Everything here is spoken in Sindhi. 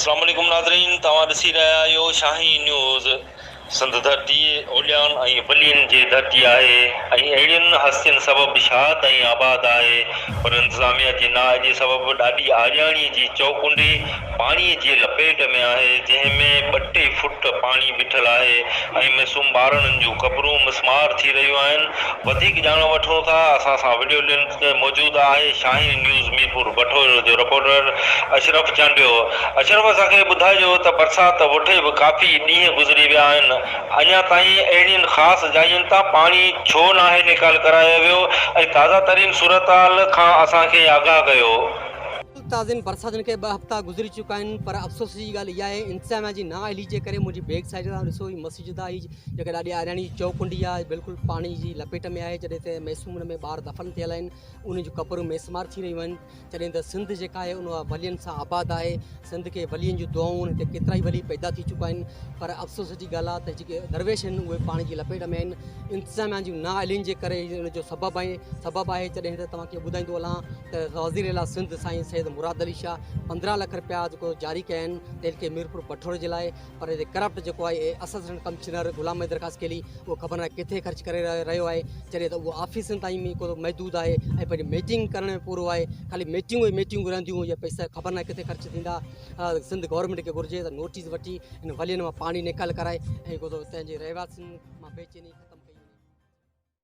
السلام عليڪم ناظرين توهان ڏسي رهيا آهيو شاهين نيوز سنڌ ڌرتي اوليائن ۽ ولين جي ڌرتي آهي ۽ اهڙين هستين سبب شاد ۽ آباد آهي پر انتظاميا جي نااهلي سبب ڏاڏي آرياڻي جي چوڪنڊي پاڻي جي لپيٽ ۾ آهي جنهن ۾ ٻه ٽي فٽ پاڻي بيٺل آهي ۽ معصوم ٻارڙن جون قبرون مسمار ٿي رهيون آهن وڌيڪ ڄاڻ وٺون ٿا اسان سان وڊيو لنڪ تي موجود آهي شاهين نيوز ميرپور بٺورو جو رپورٽر اشرف چانڊيو اشرف اسان کي ٻڌائجو ته برسات وٺي به ڪافي ڏينهن گذري ويا آهن اڃا تائين اهڙين خاص جاين تان پاڻي ڇو ناهي نيڪال ڪرايو ويو ۽ تازه ترين صورتحال کان اسان کي آگاهه ڪيو. تازين برساتن کي ٻه هفتا گذري چڪا آهن پر افسوس جي ڳالهه اها آهي انتظاميا جي نااهلي جي ڪري منهنجي بيڪ سائيڊ تان ڏسو هي مسجد آهي جيڪا ڏاڏي آرياڻي جي چوڪنڊي آهي بلڪل پاڻي جي لپيٽ ۾ آهي جڏهن ته ميسون ان ۾ ٻار دفن ٿيل آهن انهن جون قبرون ميسمار ٿي رهيون آهن جڏهن ته سنڌ جيڪا آهي ان ولين سان آباد آهي سنڌ کي ولين جون دعائون هتي ڪيترائي ولي پيدا ٿي چڪا آهن پر افسوس جي ڳالهه آهي ته جيڪي درويش آهن اهي پاڻي جي لپيٽ ۾ آهن انتظاميا جون نااهلين جي ڪري ان جو سبب آهي سبب آهي جڏهن ته توهان کي ٻڌائيندو هلان ته وزير اعليٰ سنڌ سائين سيد مراد علي شاهه 15 لک رپيا جيڪو جاري ڪيا آهن تعلقي ميرپور بٺور جي لاء پر هتي ڪرپٽ جيڪو آهي اسسٽنٽ ڪمشنر غلام حيدر خاصخيلي اهو خبر ناهي ڪٿي خرچ ڪري رهيو آهي جڏهن ته اهو آفيسن تائين ۾ ڪو محدود آهي ۽ پنهنجي ميٽنگ ڪرڻ ۾ پورو آهي خالي ميٽنگون ئي ميٽنگون رهنديون اهي پئسا خبر ناهي ڪٿي خرچ ٿيندا سنڌ گورنمينٽ کي گهرجي ته نوٽيس وٺي ان ولين مان پاڻي نيڪال ڪرائي ۽ ڪو تنهنجي رهواسين مان بيچيني.